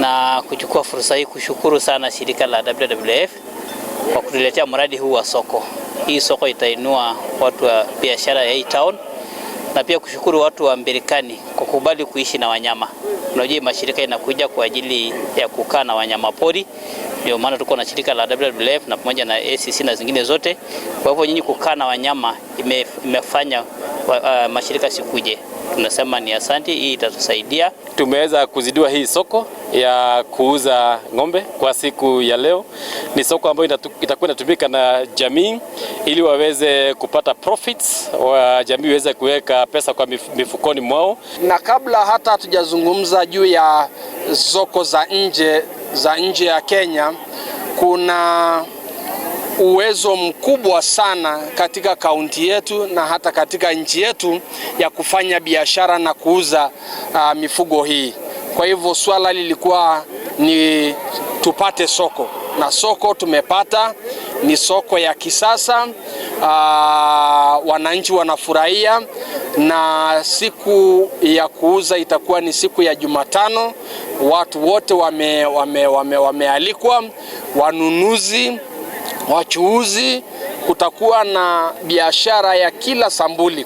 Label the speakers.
Speaker 1: Na kuchukua fursa hii kushukuru sana shirika la WWF kwa kutuletea mradi huu wa soko. Hii soko itainua watu wa biashara ya hii town na pia kushukuru watu wa Mbirikani kwa kubali kuishi na wanyama. Unajua mashirika inakuja kwa ajili ya kukaa na wanyama pori, ndio maana tuko na shirika la WWF na pamoja na ACC na zingine zote. Kwa hivyo nyinyi kukaa na wanyama imefanya mashirika sikuje. Tunasema ni asanti, hii itatusaidia.
Speaker 2: Tumeweza kuzindua hii soko ya kuuza ng'ombe kwa siku ya leo. Ni soko ambayo itakuwa inatumika na jamii ili waweze kupata profits, wa jamii iweze kuweka pesa kwa mifukoni mwao.
Speaker 3: Na kabla hata hatujazungumza juu ya soko za nje ya Kenya, kuna uwezo mkubwa sana katika kaunti yetu na hata katika nchi yetu ya kufanya biashara na kuuza mifugo hii. Kwa hivyo swala lilikuwa ni tupate soko na soko tumepata, ni soko ya kisasa. Wananchi wanafurahia, na siku ya kuuza itakuwa ni siku ya Jumatano. Watu wote wamealikwa, wanunuzi, wachuuzi. Kutakuwa na biashara ya kila sampuli.